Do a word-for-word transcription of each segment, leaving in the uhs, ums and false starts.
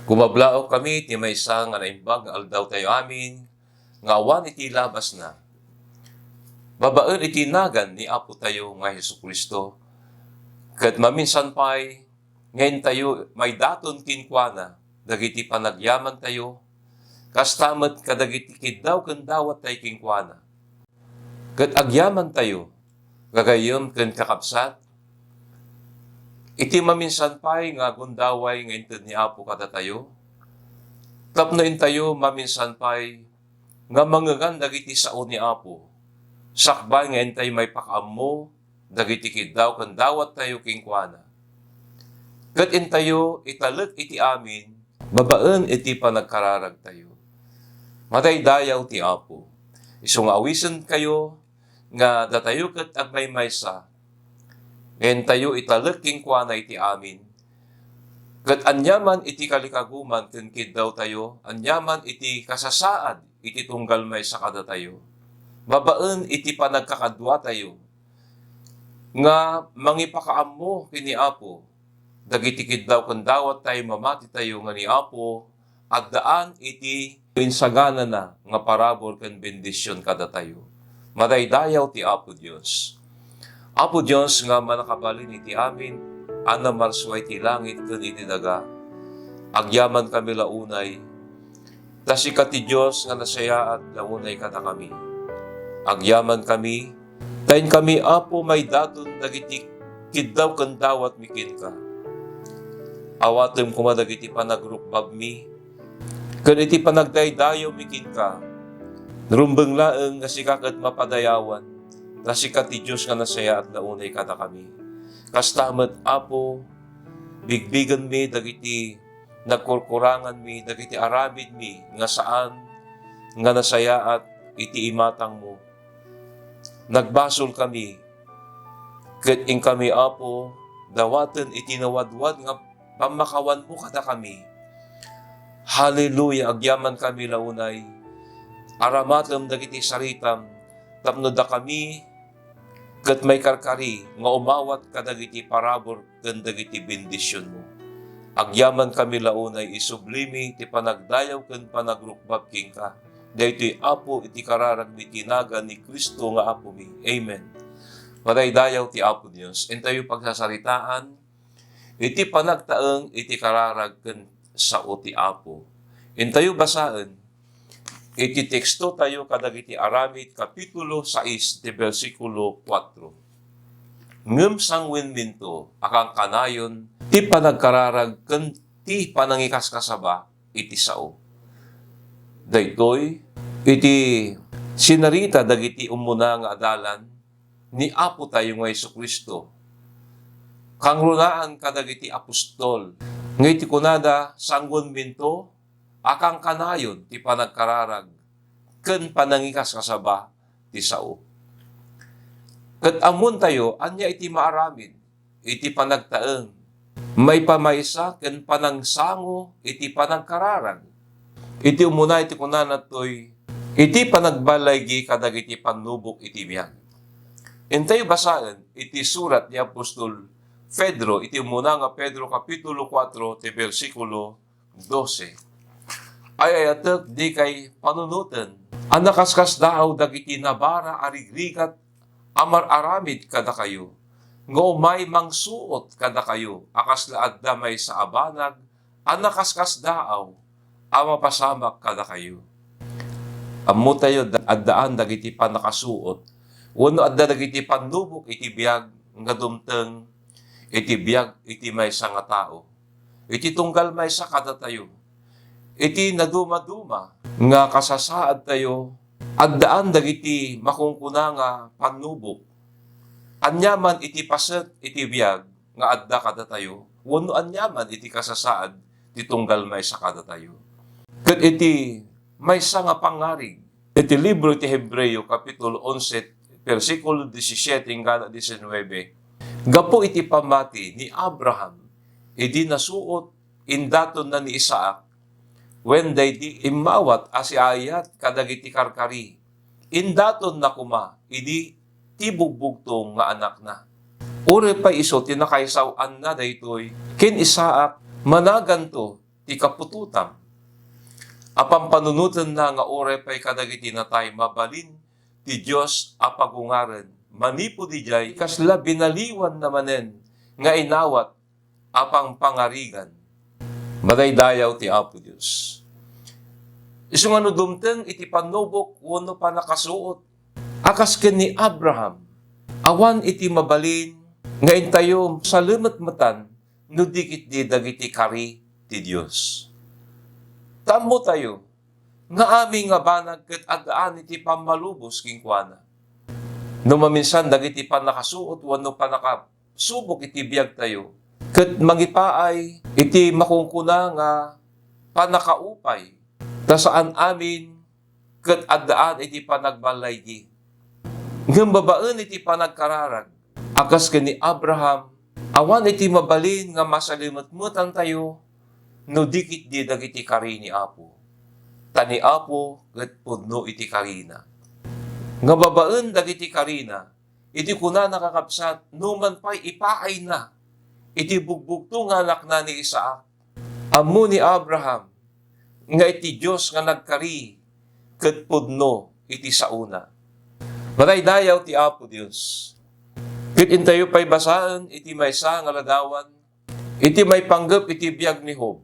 Kumablaawkami ti maysa nga naimbag nga aldawtayo amin nga awan iti labasna, babaen iti nagan ni Apotayo nga Jesu-Cristo, ket maminsan pay nga intayo maidaton kenkuana dagiti panagyamantayo, kasta met kadagiti kiddaw ken dawattayo kenkuana. Ket agyamantayo, gagayyem ken kakabsat, iti maminsan pay nga gundaway nga inted ni Apo kadatayo, tapno intayo maminsan pay nga mangngegan dagiti sao ni Apo, sakbay nga intay maipakaammo dagiti kiddaw ken dawattayo kenkuana. Ket intayo italek iti amin babaen iti panagkararagtayo. Madaydayaw ti Apo. Isu nga awisenkayo nga datayo ket agmaymaysa, nga intayo italek kenkuana iti amin. Ket aniaman iti kalikaguman ken kiddawtayo, aniaman iti kasasaad iti tunggal maysa kadatayo, babaen iti panagkakaduatayo, nga mangipakaammo ken ni Apo dagiti kiddaw ken dawattayo, mamatitayo nga ni Apo addaan iti insaganana nga parabur ken bendision kadatayo. Madaydayaw ti Apo Dios. Apo Dios nga mannakabalin iti amin a namarsua iti langit ken iti daga, agyamankami la unay ta sika ti Dios nga nasayaat la unay kadakami. Agyamankami ta inkami, Apo, maidaton dagiti kiddaw ken dawatmi kenka. Awatem koma dagiti panagrukbabmi ken iti panagdaydayawmi kenka. Rumbeng laeng nga sika ket mapadayawan, ta sika ti Dios nga nasayaat la unay kadakami. Kasta met, Apo, bigbigenmi dagiti nagkurkuranganmi, dagiti aramidmi nga saan nga nasayaat iti imatangmo. Nagbasolkami, ket inkami, Apo, dawaten iti nawadwad nga pammakawanmo kadakami. Haleluya! Agyamankami la unay. Aramatem dagiti saritam tapno dakami ket maikarkari nga umawat kadagiti parabur ken dagiti bendisionmo. Agyamankami la unay, isublimi ti panagdayaw ken panagrukbab kenka. Daytoy, Apo, iti kararagmi iti nagan ni Cristo nga Apomi. Amen. Madaydayaw ti Apo Dios. Intayo pagsasaritaan iti panagtaeng iti kararag ken sao ti Apo. Intayo basaen iti tekstotayo kadagiti Aramid, kapitulo sais, ti bersikulo kuatro. Ngem sanguenminto a kankanayon ti panagkararag ken ti panangikaskasaba iti sao. Daytoy iti sinarita dagiti ummuna nga adalan ni Apotayo nga Jesu-Cristo, kangrunaan kadagiti apostol, nga iti kunada, sanguenminto a kankanayon ti panagkararag ken panangikaskasaba ti sao. Ket ammontayo ania iti maaramid iti panagtaeng, maipamaysa ken panangsango iti panagkararag. Iti umuna, iti kunana toy, iti panagbaligi kadagiti pannubok iti biag. Intayo basaen iti surat ni apostol Pedro, iti umuna nga Pedro, kapitulo kuatro, ti bersikulo dose. Ay-ayatek, dikay panunoten a nakaskasdaaw dagiti nabara a rigrigat a mar-aramid kadakayo, nga umay mangsuot kadakayo a kasla adda maysa a banag a nakaskasdaaw a mapasamak kadakayo. Ammotayo da-, addaan dagiti pannakasuot wenno adda dagiti pannubok iti biag nga dumteng iti biag iti maysa nga tao. Iti tunggal maysa kadatayo, iti nadumaduma nga kasasaadtayo, addaan dagiti makunkuna nga pannubok. Aniaman iti paset iti biag nga adda kadatayo, wenno aniaman iti kasasaad ti tunggal maysa kadatayo. Ket iti maysa nga pangngarig, iti libro ti Hebreo, kapitulo onse, bersikulo disisiete inggana disinnuebe, gapu iti pammati ni Abraham idi nasuot indatonna ni Isaac, wen daydi immawat a siaayat kadagiti karkari, indatonna koma idi ti bugbugtong nga anakna. Uray pay isu ti nakaisaw-anna daytoy ken Isaac, managanto ti kaputotam. A pampanunotenna nga uray pay kadagiti natay, mabalin ti Dios a pagungaren. Manipud idiay, kasla binaliwanna manen nga inawat a pangpangarigan. Madaydayaw ti Apo Dios. Isu nga no dumteng iti pannubok wenno pannakasuot a kas ken ni Abraham, awan iti mabalin nga intayo salemetmetan no di ketdi dagiti kari ti Dios. Ta ammotayo nga amin nga banag ket addaan iti pammalubos kenkuana. No maminsan dagiti pannakasuot wenno pannaka-, subok iti biagtayo, ket mangipaay iti makunkuna nga pannakaupay, ta saan amin ket addaan iti panagballaygi. Ngem babaen iti panagkararag, a kas ken ni Abraham, awan iti mabalin nga masalimetmetantayo no di ketdi dagiti kari ni Apo. Ta ni Apo ket pudno iti karina. Nga babaen dagiti karina, iti kunana, kakabsat, numan pay ipaayna iti bugbugto nga anakna ni Isaac. Ammo ni Abraham nga iti Dios nga nagkari ket pudno iti saona. Madaydayaw ti Apo Dios. Ket intayo pay basaen iti maysa nga ladawan, iti maipanggep iti biag ni Job.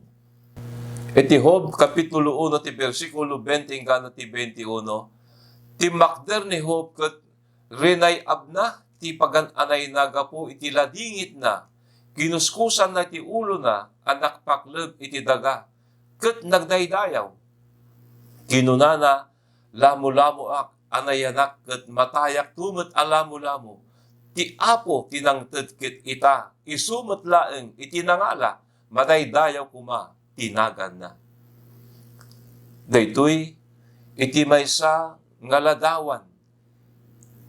Iti Job, Kapitulo uno, ti bersikulo twenty inggana ti twenty-uno, timmakder ni Job ket rinay-abna ti pagan-anayna gapu iti ladingitna. Kinuskusanna ti ulona a nakpakleb iti daga, ket nagdaydayaw. Kinunana, "Lamulamoak a nayanak ket matayakto met a lamulamo. Ti Apo ti nangted ket ita, isu met laeng iti nangala, madaydayaw koma ti naganna." Daytoy iti maysa nga ladawan,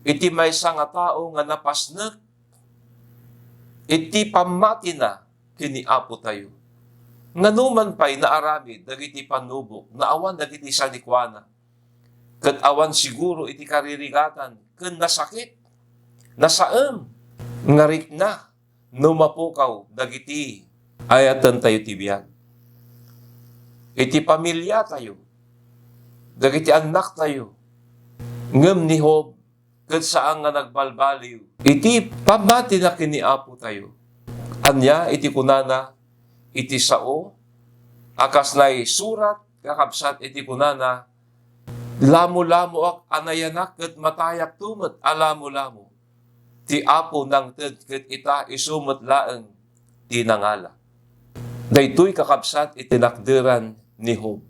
iti maysa nga tao nga napasnek iti pammatina ken ni Apo tayo. Nga numan pay naaramid dagiti pannubok, naawan dagiti sanikuana, ket awan siguro iti karirigatan, ken nasakit, nasaem, nga rikna no mapukaw dagiti ayatentayo ti biag. Iti pamiliatayo, dagiti annaktayo, ngem ni Job ket saan nga nagbalbaliw iti pammatina ken ni Apo tayo. Ania iti kunana iti sao a kas naisurat, kakabsat, iti kunana, "Lamulamoak a nayanak ket matayakto met a lamulamo. Ti Apo nangted ket ita, isu met laeng ti nangala." Daytoy, kakabsat, iti nakderan ni Job.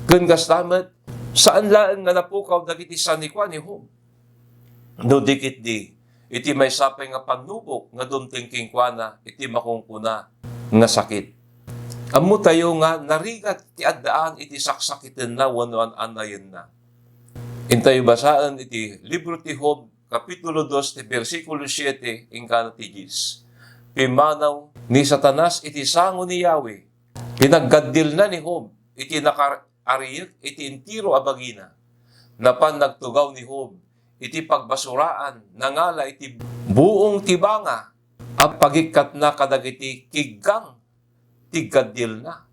Ken kasta met, saan laeng nga napukaw dagiti sanikua ni Job. No di ketdi, iti maysa pay nga pannubok nga dumteng kenkuana iti makunkuna nga sakit. Ammotayo nga narigat ti addaan iti saksakitenna wenno an-anayenna. Intayo basaen iti libro ti Job, Kapitulo dos, ti bersikulo siete inggana ti dies. Pimmanaw ni Satanas iti sango ni Yahweh. Pinaggaddilna ni Job iti nakaariyek iti entero a bagina. Napan nagtugaw ni Job iti pagbasuraan, nangala iti buong ti banga a pagikkatna kadagiti kiggang ti gaddilna.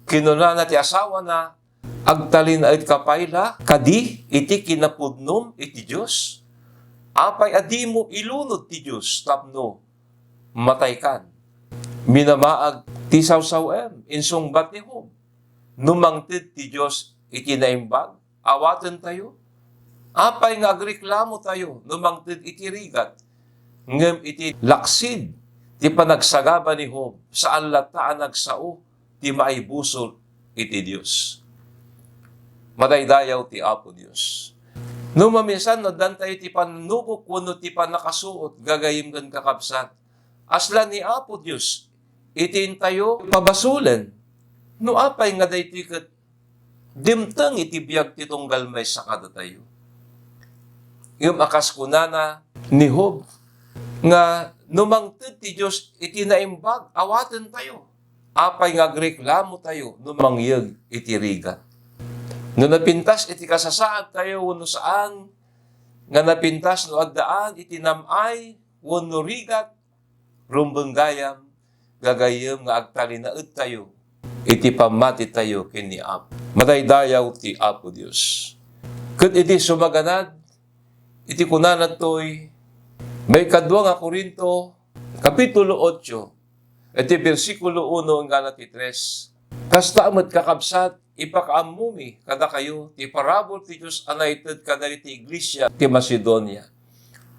Kinunana ti asawana, "Agtalinaedka pay la kadi iti kinapudnom iti Dios? Apay a dimo ilunod ti Dios tapno mataykan?" "Minamaag ti sawsaw-em," insungbat ni Job. "No mangted ti Dios iti naimbag, awatentayo. Apay nga agreklamotayo no mangted iti rigat?" Ngem iti laksid ti panagsagaba ni Job, saan latta a nagsao ti maibusor iti Dios. Madaydayaw ti Apo Dios. No maminsan, no addantayo ti pannubok wenno ti pannakasuot, gagayyem ken kakabsat, asla ni Apo Dios iti intayo pabasolen. No apay nga daytoy ket dimteng iti biag ti tunggal maysa kadatayo? Ngem a kas kunana ni Job, nga no mangted ti Dios iti naimbag, awatentayo. Apay nga agreklamotayo no mangyeg iti rigat? No napintas iti kasasaadtayo wenno saan nga napintas, no addaan iti nam-ay wenno rigat, rumbeng gayam, gagayyem nga agtalinaedtayo iti pammatitayo ken ni Apo. Madaydayaw ti Apo Dios. Ket iti sumaganad, iti kunana toy, maikadua nga Corinto, Kapitulo ocho, iti bersikulo uno inggana ti tres. Kasta met, kakabsat, ipakaammomi kadakayo ti parabur ti Dios a naited kadagiti iglesia ti Macedonia.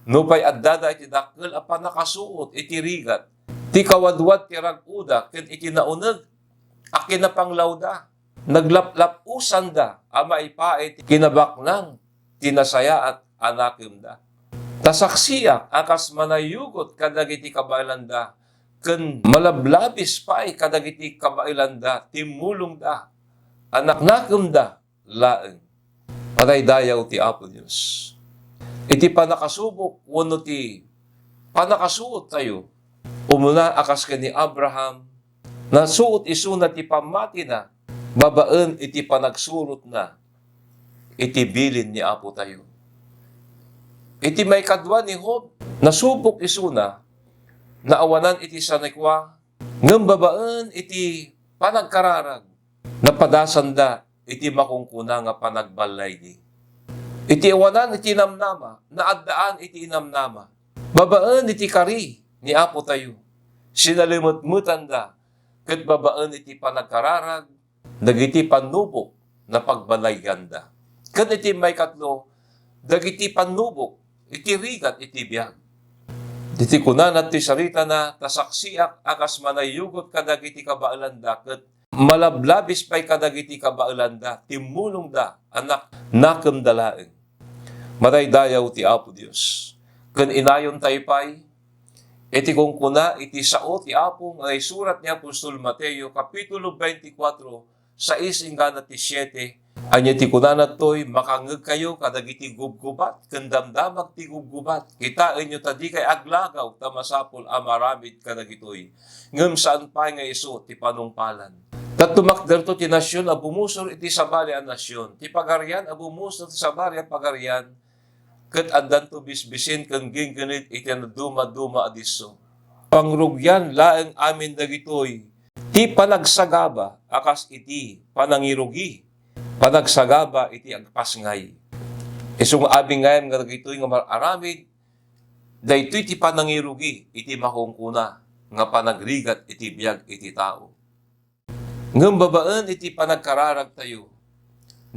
Nupay addada iti dakkel a pannakasuot iti rigat, ti kawadwad ti rag-oda ken iti nauneg a kinapanglawda, naglaplap-usanda a maipaay ti kinabaknang ti nasayaat a nakemda. Ta saksiak a kas manayugot kadagiti kabaelanda ken malablabis pay kadagiti kabaelanda ti mulongda a naknakemda laeng. Madaydayaw ti Apo Dios. Iti pannakasubok wenno ti pannakasuottayo, umuna a kas ken ni Abraham, nasuot isuna ti pammatina babaen iti panagsurotna iti bilin ni Apo tayo. Iti maikadua ni Job, nasubok isuna, naawanan iti sanikua, ngem babaen iti panagkararag, napadasanda iti makunkuna nga panagballaygi. Iti awanan iti namnama, naaddaan iti inamnama. Babaen iti kari ni Apo tayo, sinalimetmetanda, ket babaen iti panagkararag, dagiti pannubok, napagbalayanda. Ket iti maikatlo, dagiti pannubok, iti rigat iti biag. Iti kunana ti saritana, ta saksiak a kas manayugot kadagiti kabaelanda, ket malablabis pay kadagiti kabaelanda, timmulongda a nak-, nakemda laeng. Madaydayaw ti Apo Dios. Ken inayon tayo pay iti kunkuna iti sao ti Apo nga naisurat ni apostol Mateo, Kapitulo twenty-four, sais inggana ti siete, ania ti kunana toy, "Makangngegkayo kadagiti gubgubat ken damdamag ti gubgubat. Kitaenyo ta dikay aglagaw ta masapul a maaramid kadagitoy, ngem saan pay nga isu ti panungpalan. Ta tumakderto ti nasion a bumusor iti sabali a nasion, ti pagarian a bumusor iti sabali a pagarian, ket addanto bisbisin ken ginggined iti nadumaduma a disso. Pangrugian laeng amin dagitoy ti panagsagaba a kas iti panangirugi, panagsagaba iti agpasngay." Isu nga amin gayam nga dagitoy nga mar-aramid, daytoy ti panangirugi iti makunkuna nga panagrigat iti biag iti tao. Ngem babaen iti panagkararagtayo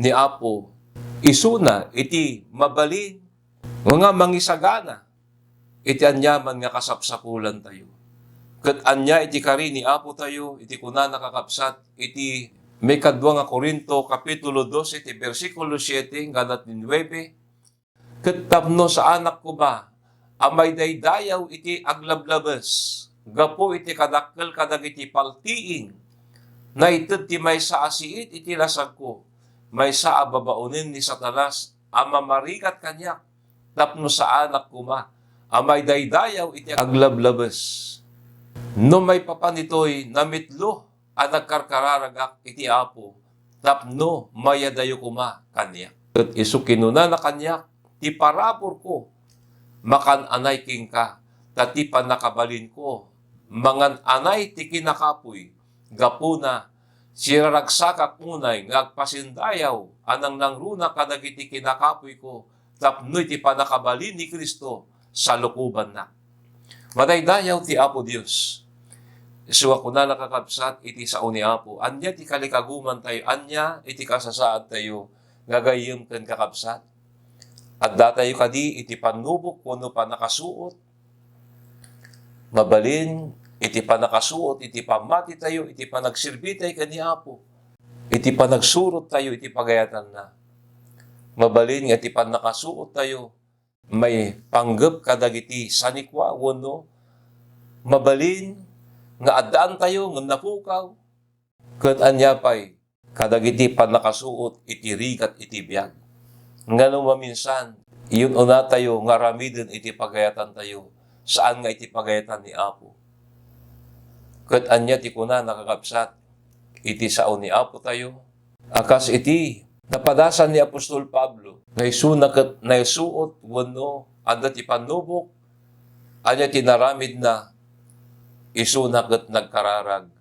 ni Apo, isuna iti mabalin nga mangisagana iti aniaman nga kasapsapulantayo. Ket ania iti kari ni Apo tayo iti kunana, kakabsat, iti maikadua nga Corinto, Kapitulo dose, ti bersikulo siete inggana ti nuebe, "Ket tapno saanak koma a maidaydayaw iti aglablabes gapu iti kadakkel kadagiti paltiing, naited ti maysa a siit iti lasagko, maysa a babaonen ni Satanas a mamarigat kaniak, tapno saanak koma a maidaydayaw iti aglablabes. No maipapan itoy, namitlo a nagkarkararagak iti Apo tapno mayadayo koma kaniak." Ket isu kinunana kaniak, "Ti paraburko, makan-anay kenka, ta ti pannakabalinko, mangan-anay ti kinakapuy. Gapuna, siraragsakak unay nga agpasindayaw a nangnangruna kadagiti kinakapuyko tapno iti pannakabalin ni Cristo, salukobannak." Madaydayaw ti Apo Dios. Isu a kunana, kakabsat, iti sao ni Apo, ania ti kalikagumantayo, ania iti kasasaadtayo nga gayyem ken kakabsat? Addatayo kadi iti pannubok wenno pannakasuot? Mabalin iti pannakasuot iti pammatitayo, iti panagserbitayo ken ni Apo, iti panagsurottayo iti pagayatanna. Mabalin nga iti pannakasuottayo maipanggep kadagiti sanikua wenno mabalin nga addaantayo ngem napukaw? Ket ania pay kadagiti pannakasuot iti rigat iti biag? Ngano maminsan, yun-unatayo nga aramiden iti pagayatantayo, saan nga iti pagayatan ni Apo. Ket ania ti kunana, kakabsat, iti sao ni Apo tayo? A kas iti napadasan ni apostol Pablo, nga isuna ket naisuot wenno adda ti pannubok, ania ti naramidna? Isuna ket nagkararag.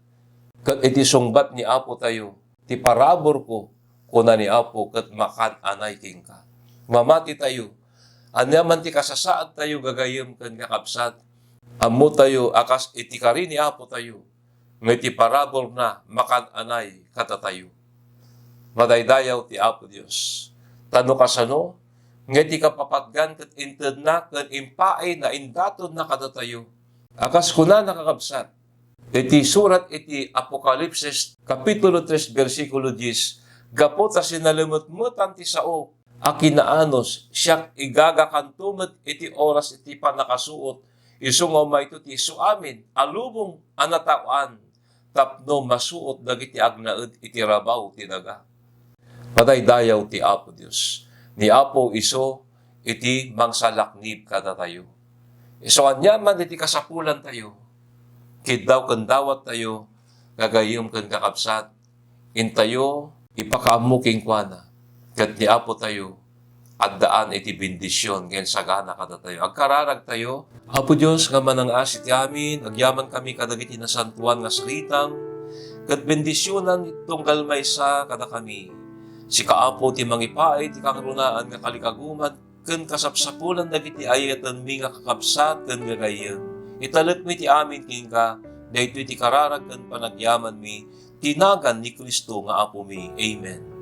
Ket iti sungbat ni Apo tayo, "Ti paraburko," kuna ni Apo, "ket makan-anay kenka." Mamati tayo. Ania man ti kasasaad tayo gagayyem ken kakabsat, ammo tayo a kas iti kari ni Apo tayo, nga iti paraburna makan-anay kadatayo. Madaydayaw ti Apo Dios. Ta no kasano, nga iti kapapadgan ket intedna ken impaayna, indatonna kadatayo. A kas kunana, kakabsat, iti surat iti Apokalipsis, Kapitulo tres, bersikulo dies, "Gapu ta sinalemetmetan ti sao a kinaanus, siak igagakanto met iti oras iti pannakasuot, isu nga umayto ti isuamin a lubong a nataoan, tapno masuot dagiti agnaed iti rabaw ti daga." Madaydayaw ti Apo Dios. Ni Apo isu iti mangsalaknib kadatayo. Isu aniaman iti kasapulantayo, kiddaw ken dawattayo, gagayyem ken kakabsat, intayo ipakaammo kenkuana, ket ni Apo tayo, addaan iti bendision ken sagana kadatayo. Agkararagtayo. Apo Dios nga manangas iti amin, agyamankami kadagiti nasantoan nga salitam, ket bendisionan tunggal maysa kadakami. Sika, Apo, ti mangipaay ti kangrunaan nga kalikaguman ken kasapsapulan dagiti ayatenmi nga kakabsat ken gagayyem. Italekmi ti amin kenka, daytoy ti kararag ken panagyamanmi, ti nagan ni Cristo nga Apomi. Amen.